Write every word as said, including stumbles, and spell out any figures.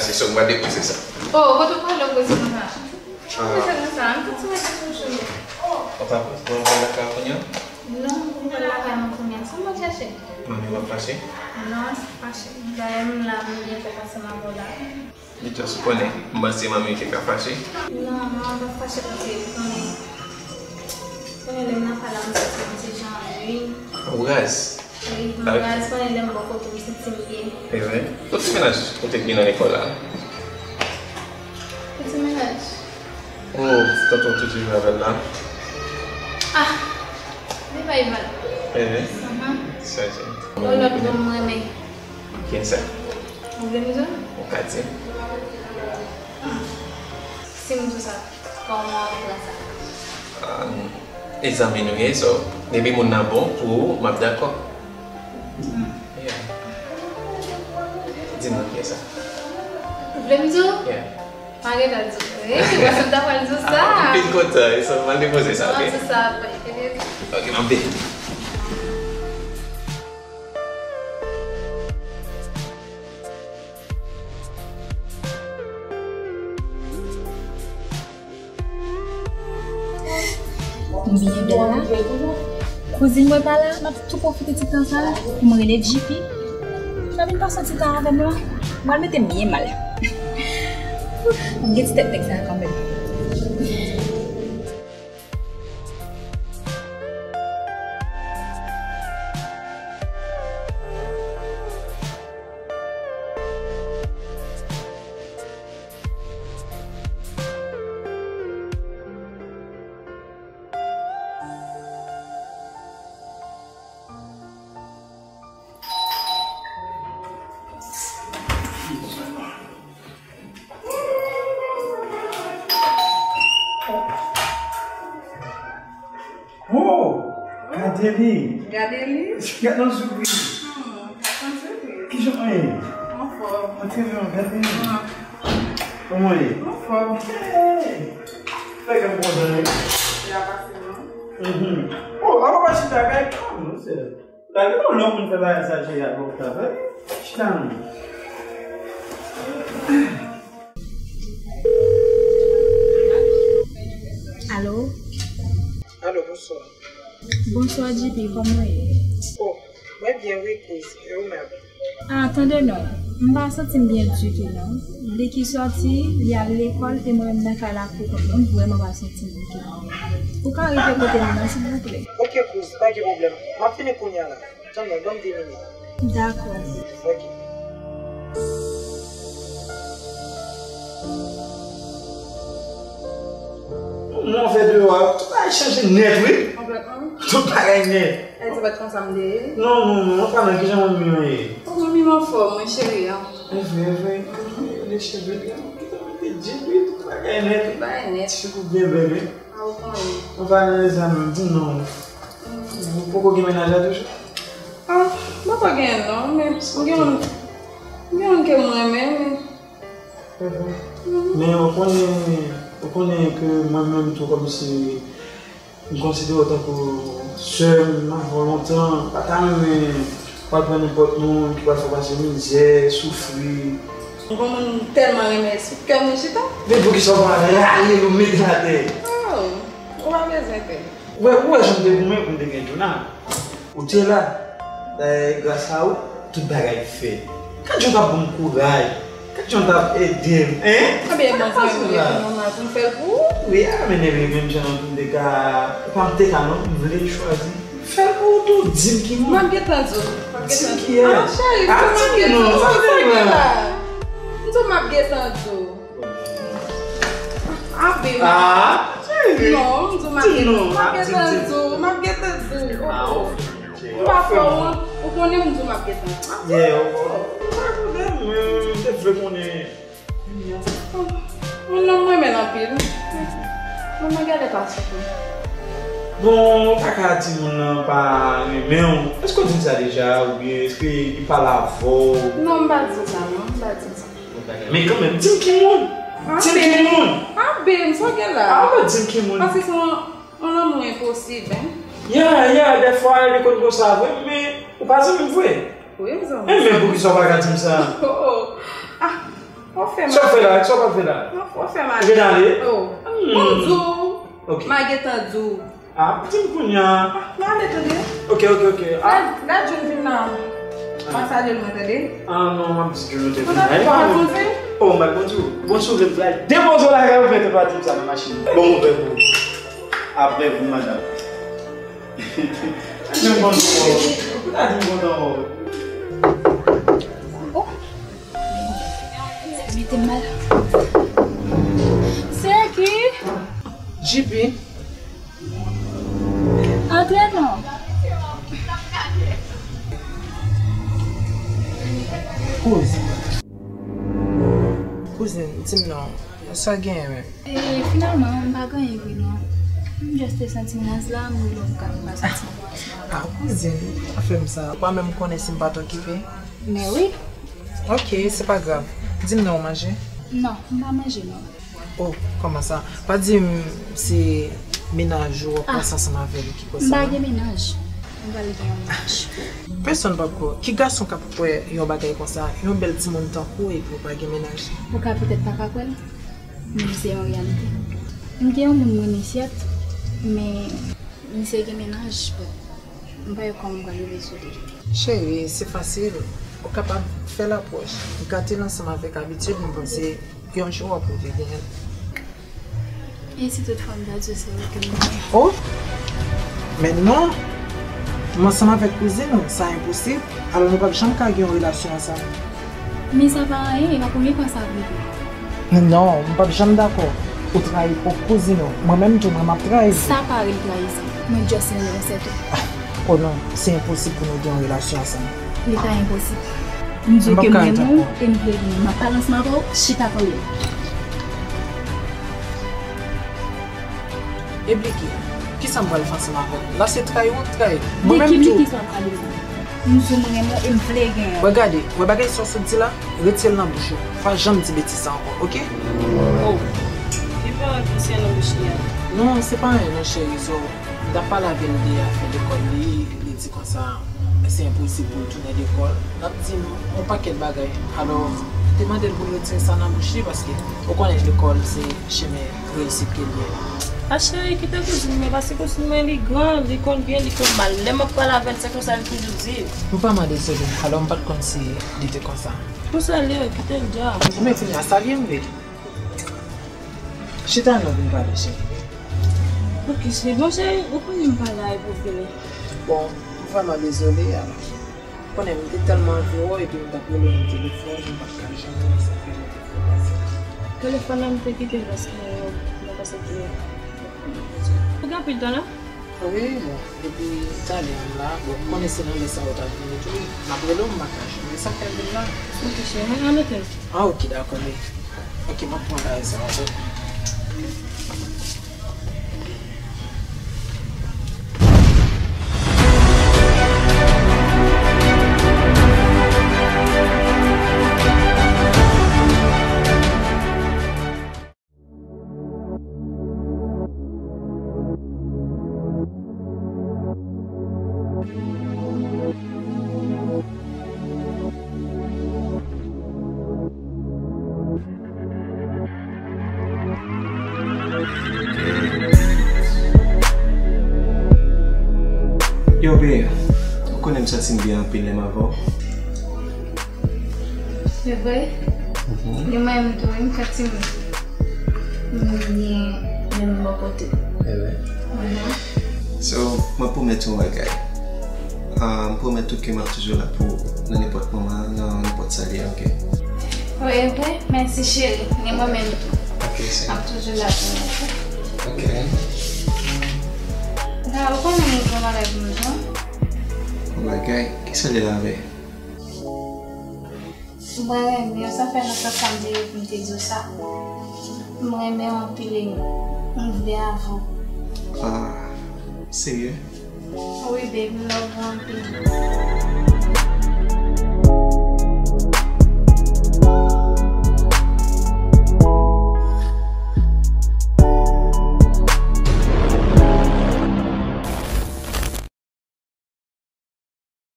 Se sa, m pral depoze sa. Oh, kote w prale, w poze konsa? Ah. Poze konsa, m tout sou rezo sosyo. Ou pa, ou pa lakay ou kounye a? Non, m pa lakay mwen kounye a. Sa m ap chache? Manmi w ap fache? Non, m pa fache. Dayè, m la, m byen fèt ansanm avè w la. Li just konnen, m panse manmi w te ka fache. Non, manman pa fache paske li konnen, konnen lè m nan kay la, m santi m ti jan wi. Ou raz? Wi, m raz, konnen lè m bò kote w, m santi m byen. E vre? Tout ti mennaj ou te gen nan lekòl la? Tout ti mennaj? Oh, tonton toujou jwe avè l la? Ah, li pa Ivan. E vre? Mhm. Sa se. Yon lòt moun m renmen. Kiyès sa? Ou vle m di w? Ou ka di m. Si m di w sa, kòman w ap pran sa? Ah, e zanmi nou ye, so, depi moun nan bon pou ou, m ap dakò. Hmm. Yeah. Di m non kiyès sa? Ou vle m di w? Yeah. M pa gentan di w vre. Se paske m ta pral di w sa. Ah, m fin kontan, e so, m al depoze sa, ok? M ap di w sa apre, ok? Ok, m ap vini. M byen bèl la. Kouzin mwen pa la, m ap tou pwofite ti tan sa pou m rele J P. L a vin pase ti tan avè m la. M pral mete m byen mal. M gen ti tèt nèg sa a kanmenm. Oh! Gade li! Gade li! Gade yon souri! Hmm, gade yon souri! Kijan w ye? Anfòm. Antre non, gade li! Ah. Kòman w ye? Anfòm. Hey! Fè kè m kontan, wi. Se a pase, non? Mhm. Oh, avan pa chita kay, ah, non, se. Gade yon lòt moun fè bagay sa, cheri, ak lòt travay. Chita non. Alo? Alo, bonswa. Bonswa, J P, kòman w ye? Oh, mwen byen, wi, kouz. E ou menm? Ah, tande non. M pa santi m byen ditou, non. Li ki sòti, li al lekòl, e mwen menm nan kay la pou kont mwen, m vrèman pa santi m byen. Ou ka rive kote m nan, silvouplè? Ok, kouz, pa gen pwoblèm. M ap vini kounye a la. Tann mwen, ban m de minit. Dakò. Ok. Mwen fè deyò a, tout bagay chanje nèt, wi. Konplètman. Tout bagay nèt. Ay, se pa t konsa m te ye. Non, non, non, mwen pa nan kijan manmi an ye. Oh, manmi m anfòm, wi, cheri an. E vre, e vre. Mhm. Gade cheve li an, kite mete djip, wi, tout bagay nèt. Tout bagay nèt. Ti koup byen bèl, wi. A, ou konnen. Ou pa nan lèzanmi, di m non. Mm. Ou poko gen mennaj la toujou? Ah, m poko gen non, men m gen yon, m gen yon ke m renmen, men. Mhm. Men ou konnen, ou konnen ke mwen menm tou kòmsi m konsidere w tankou sè m, avè w lontan, pa ta renmen pral pran nenpòt moun ki pral fè w pase mizè, soufri. Yon moun m tèlman renmen sou kè m li chita. Men poukisa w pa rale l ou met l atè? Oh, ou pa bezwen pè. Ou wè, ou wè jan m te goumen pou m te gen Djouna? Ou te la. Dayè, gras a ou, tout bagay fèt. Gad jan w t ap ban m kouraj. Gad jan w t ap ede m, en? Ebyen, bon, sa m vle pou nòmal pou m fè l pou ou. Wi, a, men ebyen, menm jan an tou, m te ka, ou pa m te ka non, m vle chwazi. Fè l pou ou tou, di m ki moun. M ap gentan di w. M ap gentan di w. Di m kiyès. Ah, cheri, m di w m ap gentan di w. Ah, non, sa fè mal. M di w m ap gentan di w. Ah, baby. Ah, cheri. Non, m di w m ap gentan di w. M ap gentan di w. M ap gentan di w. Ah, ok. M pa fè w wont, ou konnen m di w m ap gentan. Yeah, ou, ou pa konnen, men m te vle konnen. Moun nan m renmen l anpil. Mwen, mwen gade pa sou tou. Bon, ou pa ka di moun nan pa renmen w. Èske w di l sa deja, oubyen èske li pale avè w? Non, m pa di l sa, non, m pa di l sa. Men kanmenm, di m ki moun. Di m ki moun. Ah, babe, sa w gen la? Ah, ou pa di m ki moun. Paske se yon, yon lanmou enposib, en. Yeah, yeah, dèfwa, li konn konsa vre, men ou pa zanmi m vre. Wi, m zanmi. Eh, men poukisa w pa ka di m sa? Oh, oh. Ah, Ou fè mal. Sa w fè la? Sa w pral fè la? Ou fè mal. Ou gentan ale? Oh. Hmm. Bon, m di w. Ok. M a gentan di w. Ah, di m kounye a. Ah, m ale tande. Ok, ok, ok. Ah. Gad, gad Jun vin la. Ah. Pa salye l mwen tande. Ah, non, m ap di Jun ou te vin la. Ou pa konn di? Oh, m pa konn di w. Bon, si w vle m pral depoze w lakay ou, fè te pati sa nan machin. Bon, m ouvè pou ou. Apre vou, madanm. Jun kontan wè w. Ou ta di m kontan wè w. Oh. Mete m mal. Se ki? J P. Antre non. Kouz. Kouzin, di m non, sa genyen menm? E, finalman, m pa gen anyen vre non. M just te santi m raz la, m rele w pou ka m pa santi m raz la. Ah, kouzin, pa fè m sa. Ou pa menm konnen si m pa t okipe. Men wi. Ok, se pa grav. Di m non, ou manje? Non, m pa manje non. Oh, kòman sa? Pa di m se mennaj ou w ap pase ansanm avè l ki koz sa la? M pa gen mennaj. M pral gen yon mennaj. Pèsonn p ap kwè. Ki gason k ap kwè yon bagay konsa? Yon bèl timoun tankou w epi w pa gen mennaj? Ou ka petèt pa ka kwè l, men se yon reyalite. M gen yon moun m renmen, sèt, men misye gen mennaj, bon, m pa wè kòman m pral rive sou li. Cheri, se fasil. Ou kapab fè lapwòch. Gate l ansanm avèk abitid, m panse yon jou w ap rive genyen l. E si toutfwa m ta di w se ou ke m renmen? Oh! Men non! M ansanm avèk kouzin ou, sa enposib. Alò nou p ap janm ka gen yon relasyon ansanm. Men sa pa anyen, e pa premye fwa sa ap rive. Non, m p ap janm dakò. Ou trayi pwòp kouzin ou. Mwen menm tou, mwen, m ap trayi l tou. Sa pa rele trayizon. Mwen just renmen w, se tou. Oh non, se enposib pou nou gen yon relasyon ansanm. Li pa enposib. M di w ke m renmen w e m vle gen w. M ap pale ansanm avè w, chita kote w. Epi ki, kisa m pral fè ansanm avè w? La se trayi w ap trayi. Mwen menm tou. De ki, ki sa w pale la? M di w m renmen w e m vle gen w. Bon, gade, wè bagay sa w sot di la, retire l nan bouch ou. Pa janm di betiz sa ankò, oke? Oh, li pa anvi se nan bouch li a. Non, se pa anyen non, cheri, so, m t ap pale avè l de afè lekòl li, li di konsa, se enposib pou l tounen lekòl. L ap di m yon pakèt bagay. Alò, m te mande l pou l retire sa nan bouch li, paske ou konnen lekòl se chemen reyisit ke l ye. A cheri, kite kouzin mwen, paske kouzin mwen li gran, li konn byen, li konn mal. Lè m ap pale avè l, se konsa li toujou di. M vrèman dezole, alò m pa t konn si li te konsa. Pou sa l ye, kite l dja. Men kounye a, sa l ye m vle. Chita non pou n pale, cheri. Ok, cheri. Bon, cheri, ou konnen m pa la e pou fini. Bon, m vrèman dezole, alò. Ou konnen m te tèlman anvi wè w epi m t ap rele w nan telefòn, m pa t ka jwenn ou, sa fè m te fè pase. Telefòn nan m te kite l paske mwen panse ke Ou gen anpil tan la? Wi, bon, depi talè a m la. Bon, m konnen se nan lè sa ou t ap vini tou. M ap rele w, m pa ka jwenn ou. E sa k fè m vin la. Ok, cheri, mwen ann otel. Ah, ok, dakò, men. Ok, m ap pran bagay sa yo. Yo, babe, ou konnen m santi m byen anpil lè m avè w. Se vre? Mhm. Li menm tou, wi, m santi m byen menm bò kote. E vre? Mhm. So, mwen pwomèt yon bagay. Ah, m pwomèt ou ke m ap toujou la pou ou nan nenpòt moman, nan nenpòt sa li ye, oke? Wi, e vre? Mèsi, cheri. Ni mwen menm tou. Oke, cheri. M ap toujou la pou ou, oke? Oke. Gade, ou konnen m gen yon bagay pou m di w. Yon bagay? Kisa li la, babe? Mwen renmen w, sa fè lontan sa m te vle pou m te di w sa. Mwen renmen w anpil e m vle avè w. Ah, serye? Wi, babe, m love ou anpil.